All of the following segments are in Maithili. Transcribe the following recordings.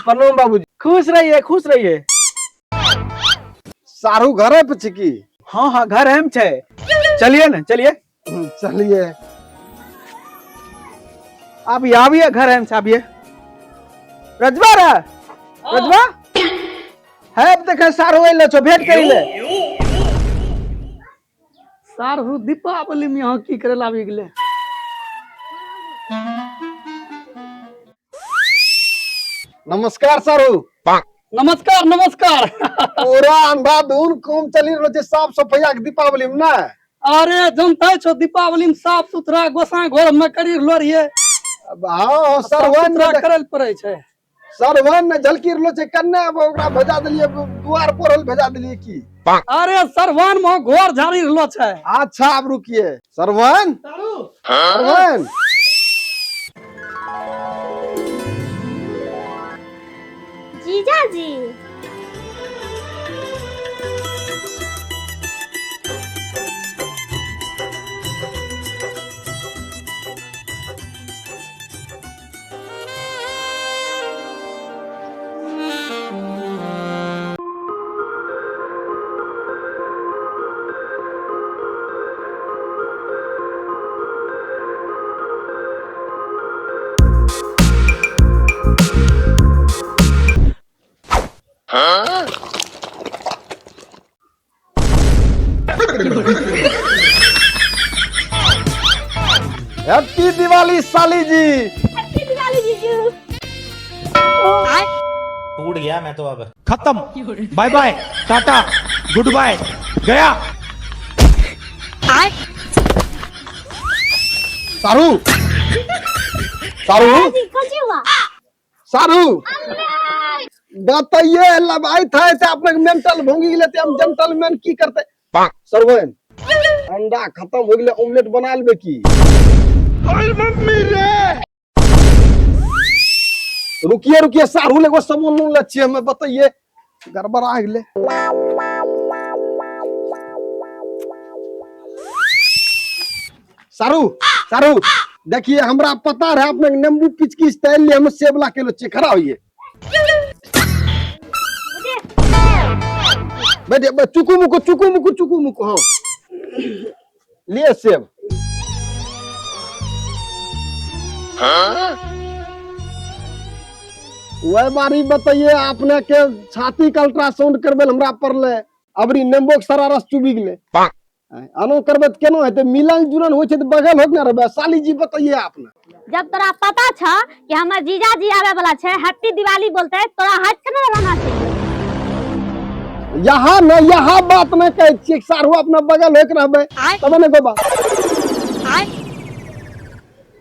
प्रणाम बाबूजी। खुश रहिए, खुश रहिए। सारू घरे पे छी की? हाँ हाँ, घर हम छे। चलिए ना, चलिए। चलिए। आप आबिए, घर हम छे, आबिए। रजवा रे, रजवा है, अब देखे सारू अइले छो, भेंट करी ले। सारू दीपावली में यहाँ की करे ला आबि गेले? नमस्कार सारू। नमस्कार नमस्कार। पूरा अंधाधुन कम चली रहल छै साफ सफाइया के दीपावली में ना। अरे जनता छो दीपावली में साफ सुथरा गोसाई घर में करी रहलो रहिए। अब हाँ, साफ सरवन सुथरा करे पड़े छै। सरवन ने झलकी रहलो छै कन्ने, अब ओकरा भेजा देलिए दुआर पर भेजा देलिए की? अरे सरवन में घर झाड़ी रहलो छै। अच्छा अब रुकिए सरवन। सरवन जीजाजी। हैप्पी दिवाली साली जी। हैप्पी दिवाली जीजू। टूट गया मैं तो अब। खत्म, bye bye, tata, good bye, गया। सारू, सारू। जी कौन हुआ? सारू बताइए, लबाई था ते अपने मेंटल भोंगी गेले ते हम जेंटलमैन की करते? सरवन अंडा खत्म हो गेले, ऑमलेट बना लेबे की? मम्मी रे, रुकिए रुकिए सारू, एगो सामान लून ले छियै हमे, बताइए गड़बड़ा गेले। सारू सारू देखिए, हमरा पता रहे अपने नींबू पिचकी तैल लिए हम सेब ला के लो छियै। खड़ा होइए, बैठिए, चुकू मुकू चुकू मुकू चुकू मुकू। हाँ लिए सेब। वह बारी बताइए, अपने के छाती के अल्ट्रासाउंड करबे हमरा पड़ले, अबरी नेम्बो के सारा रस चुबी गेले। आनो करबे त केना हेतै? मिलन जुलन होइ छै त बगल होके ना रहबै। साली जी बताइए आपने। जब तोरा पता छ कि हमर जीजाजी आवे वाला छै, हैप्पी दिवाली बोलते, तोरा हाथ केना रहना चाहिए? यहाँ न यहाँ बात न कहै छियै, सारू अपना बगल होके रहबै तब ने गोबा।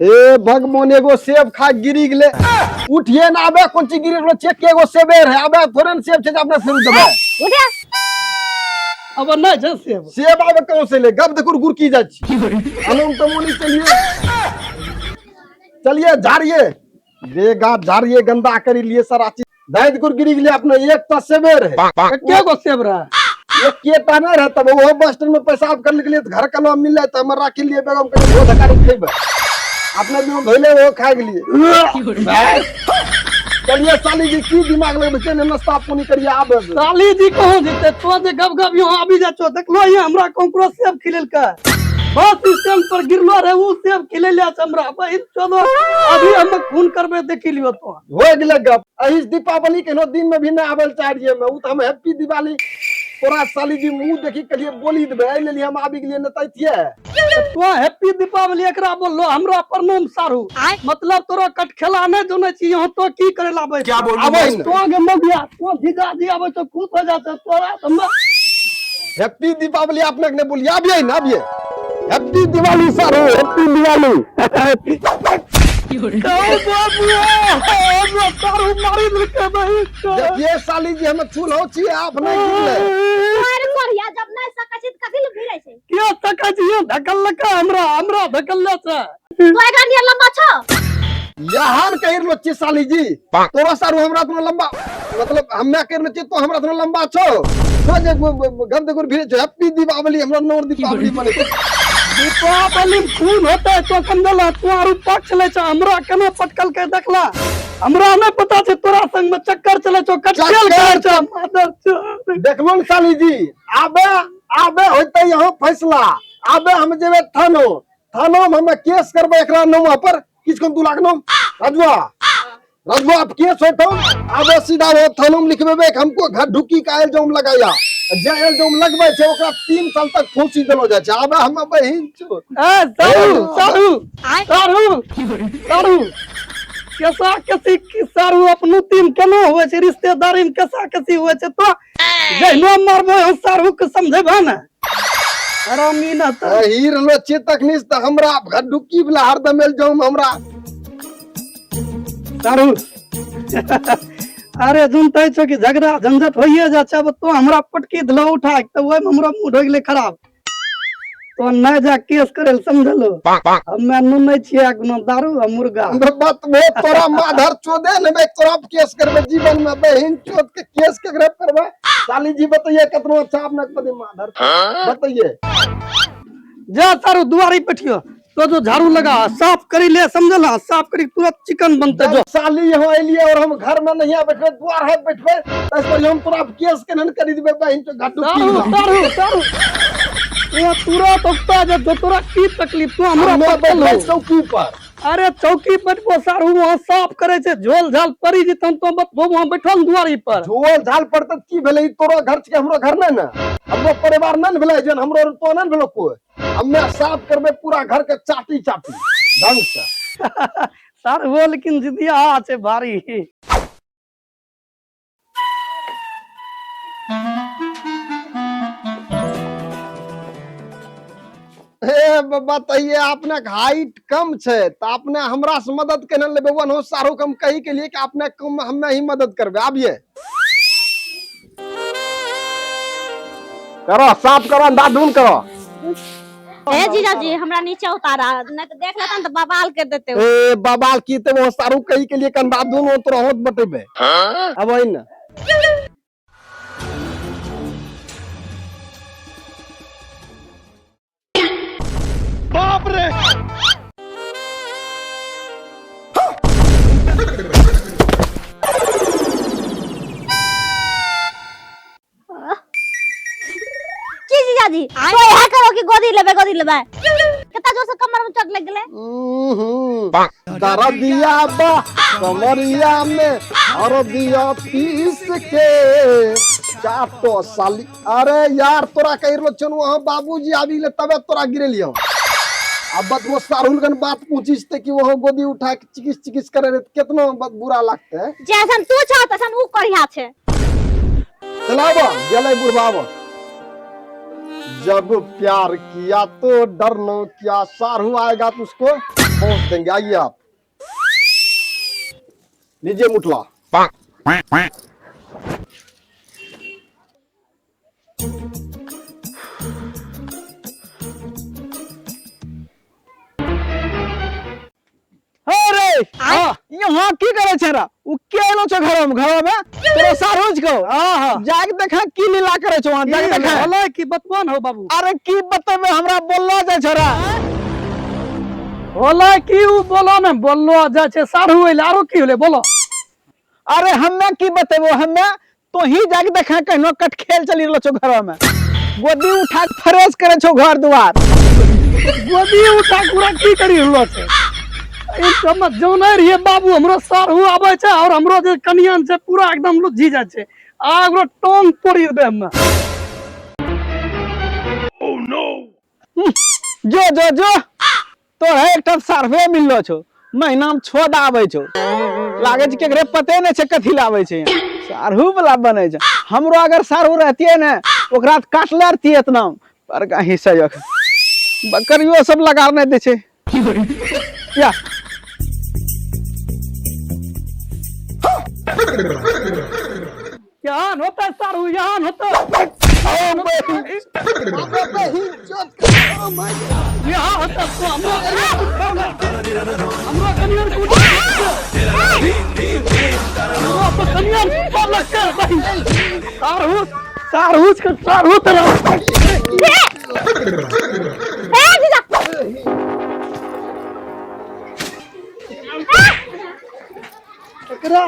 हे भगवान, एगो सेब खा गिरी गेले। उठिए ना, आबे कोन चीज गिरी गेलो? चेक के एगो सेबे रहे, आबे थोड़े ने सेब छै जे अपना सेब देबै। उठे। अब नहीं छै सेब। सेब आबे कहाँ से ले? गप देखो, गुड़की जाइ छी। अनून तमोनी चलिए चलिए, झाड़िए रे गा, झाड़िए, गंदा करी लिए सारा चीज। दाइत गुड़ गिरी गेले अपने, एक टा सेबे रहे। एके गो सेब रहे? एक के टा नहीं रहे, तब वो बस स्टैंड में पेशाब कर लिए, घर कलो मिलले त हमर राखी लिए बेगम के धो धकारी खेबै, अपने भी धोले वो खा गेलिए। चलिए साली जी, की दिमाग लगबै छै? नाश्ता पानी करिए आब। साली जी कहाँ जेते? तो जे गप गप यहाँ आबि जा छो, देखलो ये हमरा कंकरो सेब खिलेलकै, बस स्टैंड पर गिरलो रहे उ सेब खिलेले छै हमरा बहिन चलो। अभी हम खून करबे, देखी लियो तो। हो गेलै गप। एहि दीपावली के दिन में भी नहीं आबल चाह रहिए में, उ त हम हैप्पी दिवाली तोरा साली जी मुंह देखी कहलिए बोली देबै, एहि लेल हम आबि गेलिए, नहि तैतिए। तो हैप्पी दीपावली एकरा बोललो, हमरा प्रणाम सारू, मतलब तोरा कटखेला नहीं जनै छी यहाँ तो की करे लाबै? क्या बोलूं? आबै ने। तो गे मगिया, तो जीजा जी आबै तो खुश हो जाते तोरा तो हैप्पी दीपावली अपने के नहीं बोलिए, आबिए ना आबिए। हैप्पी दिवाली सारू, हैप्पी दिवाली। बाबू सारू मारी देलकै बहिन के। देखिए साली जी, हम छूल हो छी आप नहीं गिरले। अरे कोरिया, जब नहीं सकै छी त कथी ले भिड़ै छै? के सकै छी? धकलकै हमरा, हमरा धकलले छै। तो एकरा नियर लंबा छौ? यहाँ कहि रहलो छी साली जी, तोरा सारू हमरा इतना लंबा, मतलब हम्मे कहि रहलो छी तो हमरा इतना लंबा छौ, तो जे गंद गुर भिड़े छौ। हैप्पी दीपावली हमरा नोर दीपावली मने। दीपावली में खून होते तो समझल, तू आरू पक्ष ले छ, हमरा केना पटकल के देखला। हमरा नहीं पता छै तोरा संग में चक्कर चले छौ कटखेल चक्कर करे छौ मादर चोद। देखलो ने साली जी, आबे आबे होते यहाँ फैसला, आबे हम जेबे थानो, थानो में हमे केस करबे एकरा नाम पर, किछ कम 2 लाख नाम। राजुआ राजुआ अब केस होतो, आबे सीधा वो थानो में लिखबेबे कि हमको घर ढुकी का इल्जाम लगाया, जे इल्जाम लगबे छै ओकरा 3 साल तक फांसी देलो जाय छै। आबे हम बहिन छो। ए सारू सारू सारू सारू कैसा कैसी की सारू अपनो टीम केना होय छै, रिश्तेदारी में कैसा कैसी होय छै, तो जहिनो मारबो हम सारू के समझेबा ने हरामी न त ही रहलो छे तखनी से त हमरा घर ढुकी वाला हरदम इल्जाम हमरा। सारू अरे जुनते छो कि झगड़ा झंझट होइए जा छै, अब तो हमरा पटकी दिलो उठा के, त ओय में हमरा मुंह ढोइ गेलै खराब। तो नहीं जा केस करे समझलो, हमे नु नहीं छियै कोनो दारू आ मुर्गा। हमरा बात में तोरा माधर चोदे ने बे, तोरा केस करबे जीवन में बहिन चोद के केस के ग्रप करबे। साली जी बताइए कतनो अच्छा अपना पति माधर बताइए। जा सारू दुआरी बैठियो, तो जो झाड़ू लगा साफ करी ले समझला, साफ करी तुरंत चिकन बनते जो। साली यहाँ एलिए और हम घर में नहीं बैठबे, द्वार है बैठबे, तस पर हम तोरा केस के नन करी देबे बहिन चोद घाटू सारू सारू सारू वो तुरंत उगता जब जो तोरा की तकलीफ, तू हमरा हमे पकड़ लो। बैठबे चौकी पर। अरे चौकी पर वो सारू वहाँ साफ करे छे, झोल झाल पड़ी जेतन तो बस वो वहाँ बैठल दुआरी पर। झोल झाल पड़त की भेलै, ई तोरो घर छे हमरो घर नै ने, हमरो परिवार नै ने भेलै, जन हमरो तो नै ने भेलो कोई। हमे साफ करबे पूरा घर के चाटी चाटी ढंग से। सारू वो लेकिन जिदिया छे भारी। हे बताइए अपने हाइट कम छे त अपने हमरा से मदद केना लेबे? वन हो सारू कम कही के लिए कि अपने कम हमें ही मदद करबे। आबिए करो साफ करो अंधाधुन करो। ए जीजाजी हमरा नीचे उतारा, नहीं तो देख लेता त बवाल कर देते हो। ए बवाल की ते वो सारू कही के लिए कि अंधाधुन हो तो होत बटेबे। हाँ? अब वही ना। बाप रे। की जीजाजी तो यह करो कि गोदी लेबे गोदी लेबे, कितना जोर से कमर में चोट लग गेले। दरदिया बा कमरिया में हरदिया पीस के चाटो साली। अरे यार तोरा कहि रहलो छन वहां बाबूजी आबि गेले तबे तोरा गिरेलियो। अब बत वो सारुल गन बात पूछिस ते कि वो गोदी उठा के चिकिस चिकिस करे रे, केतना बत बुरा लगते है। जैसन तू छा तैसन ऊ करिया छे। चलाबो गेलै बुढ़बाबो। जब प्यार किया तो डरना क्या, सारू आएगा तो उसको पहुंच देंगे। आइए आप लीजिए मुठला। अरे यहाँ की करे छे रा? उ के एलो छो घर में? घर में तोरा सारू को। हां जाके देखा की लीला करे छो वहां, जाके देखा। होलै की बतबन हो बाबू? अरे की बतबे, हमरा बोललो जाय छो रा। होलै की उ बोलो ने, बोललो जाय छे सारू एले आरो की होलै बोलो। अरे हमे की बतेबो, हमे तो ही जाके देखा कहनो कट खेल चली रहलो छो घर में, गोदी उठा के फ्रेश करे छो घर द्वार। गोदी उठा के पूरा की करी रहलो छे? ई समझ जो नहीं रहिए बाबू, हमरो सारू आबै छै और हमरो जे कनियन छै पूरा एकदम लुझी जाइ छै, आ ओकरो टोंग तोड़ी देबै हमे। Oh no. जो जो जो तोरा एकटा सार्फे मिललो छो, महीना में 6 दा आबै छो, लागे छै केकरे पते नहीं छै कथी लाबै छै। सारू वाला बनै छै। हमरो अगर सारू रहतियै ने ओकरा काटले रहतियै इतना पर कहीं सहयोग बकरियो सब लगा नहीं दै छै। या यहाँ होता सारू, यहाँ होता। यहाँ होता तो हमरो हमरो कनियन को हमरो तो कनियन पलक कर भाई। सारू सारू के सारू तेरा। ए जीजा दौड़ा।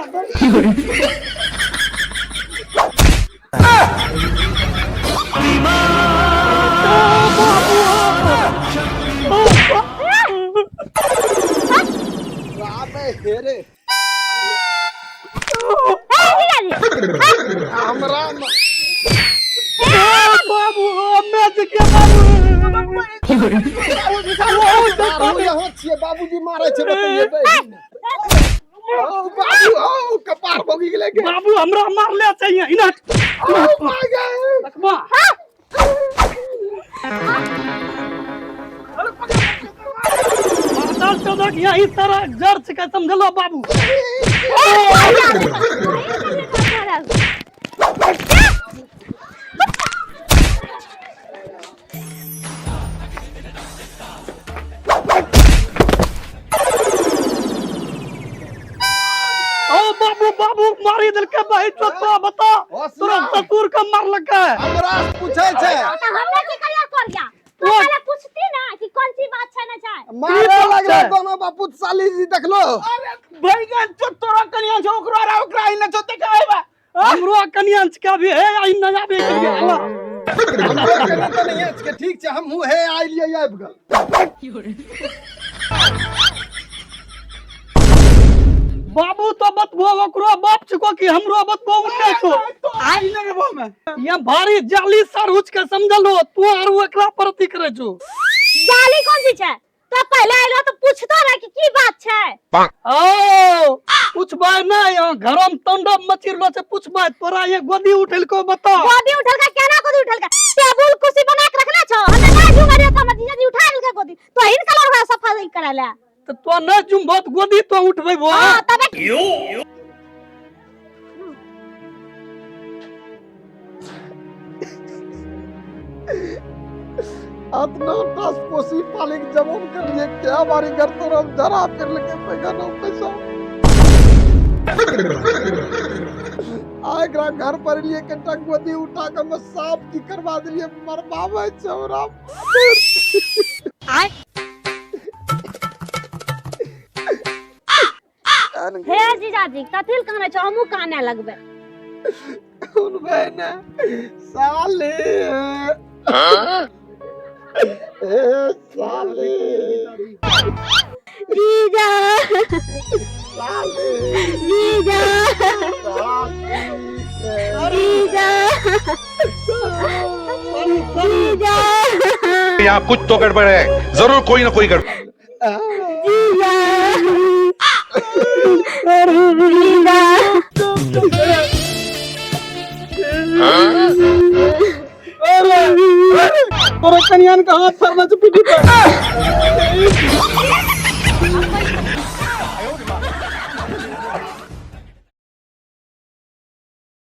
आबे हे रे। ए जीजाजी। हमरा बाबू हमे जे के बाबू। सारू यहाँ छियै, बाबूजी मारै छै, बतैये बहिन। ओ बाबू, ओ कपार भोगी गेलै गे। बाबू हमरा मारले चाहिए इना। ओ my God. देखबा। माता चौदह यही सारा जड़ छिकै, समझलो बाबू? ओ बाबू, बाबू मारी देलकै बहिन चोदवा, बता। तोरा ससुर के मारलकै। हमरा से पूछै छै। तऽ हमरा की करिया करिया तो पहले पूछती ना कि कौन सी बात छै ना छै। मारे लगलै दोनो बापूत साली जी, देखलो? अरे बैगन चो, तोरा कनिया छौ ओकरो आरा ओकरा आई न छौ देखाबा। हमरो कनिया के अभी हे आई न आबे के लिए अल्लाह। हमरो कने तऽ नहिये छै, ठीक छै, हमहूँ हे आइलियै, आबि गेल। बाबू तो बतबो ओकरो बाप छिको कि हमरो बतबो उठे छो। आई न रे में। यहाँ भारी जाली सारूच के, समझलो? तू आर एकरा पर अथी करे छो। जाली कौन सी छै? तो पहले आइलो तो पूछतो ना कि की बात छै। ओ पूछबै ना, यहाँ घरम तांडव मचिरलो छै, पूछबै तोरा ये गोदी उठेलको, बता। गोदी उठल का? केना गोदी उठल का? टेबुल कुर्सी बना के रखले छो, हमे नहीं झुमरियो तो हमर जीजाजी उठा लेलकै गोदी, तो हिन कलर ओकरा सफाई करै ले। तऽ तो नहि जुमबो तऽ गोदी तो उठबै बो। हां, तबे। अपना दस पोसी पाली के जमन कर लिए, क्या बारी घर तो हम जरा फिर लेके पैसा ना पैसा आ एकरा घर पर लिए कटा गोदी उठा के मैं साफ की करवा दिलिए, मरबावे छै हमरा। आय हे जीजाजी, कथी लए कानै छो? हमहूँ काने लगबै। सुनबै ने साले, ए साले। जीजा। साले। जीजा। साले। जीजा, जीजा। यहाँ कुछ तो गड़बड़ है, जरूर कोई ना कोई गड़बड़। जीजा, जीजा। तोरा कनियान के हाथ फरना छै पीठी पर।